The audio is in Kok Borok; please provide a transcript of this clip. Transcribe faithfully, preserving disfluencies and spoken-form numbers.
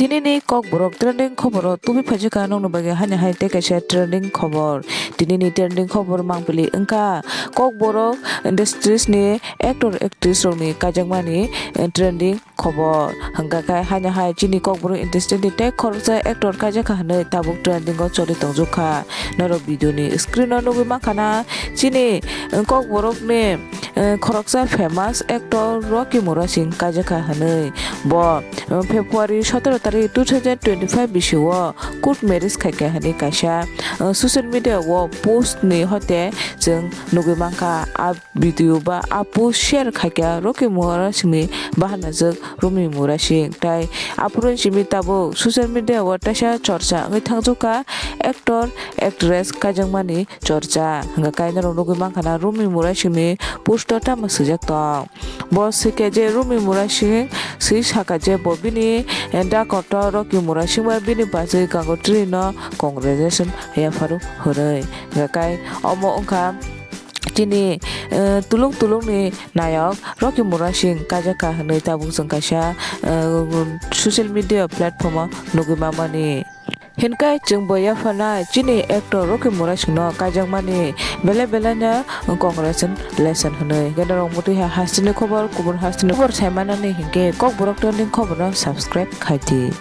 Tinini Kokborok trending khoboro tubi phaijaka nokni bagwi hani hai tei kaisa trending khobor. Tinini trending khobor mangpili wngkha Kokborok industries ni actor actress rokni kaijakmani, eh, trending khobor. Hwnkha khe hani hai chini Kokborok industry ni tei khoroksa actor kaijakha hwnwi tabuk trending o choli tongjokha. Norok video ni screen o nugwi mankha na chini, eh, Kokborok ni eh, khoroksa famous actor Rocky Murasing kaijakha hwnwi. Bo, eh, February sotoro tarik two thousand twenty-five bisio court marriage khaikha hwnwi kaisa, eh, social media o post ni hoite chwng nugwi mankha. A video ba a post share khaikha Rocky Murasing ni bahanajwk Rumi Murasing. Tai aphuru simi tabuk social media o teisa chorcha wngwi thangjokha actor actress kaijakmani chorcha. Hwnkha khe norok nugwi mankha na Rumi Murasingni post o tamo swijak tong. Bo swikha je Rumi Murasing swi sakha je bo bini, eh, dakoto Rocky Murasing bai bini bachwi Gangotri no congratulation yapharu hwnwi. Hwnkha khe omo wngkha chini, eh, tulung tulungni nayok Rocky Murasing kaijakha hwnwi tabuk chwng kaisa, eh, social media platform o nugwi mamani. Hinkai chwngbo yapharnai chini actor Rocky Murasingno kaijakmani belai belaino congratulation hwnwi. Hwnkhe norok mutwi hai hasteni khobor, kubun hasteni khobor saimanani hinkhe Kokborok trending khoborno subscribe khaidi.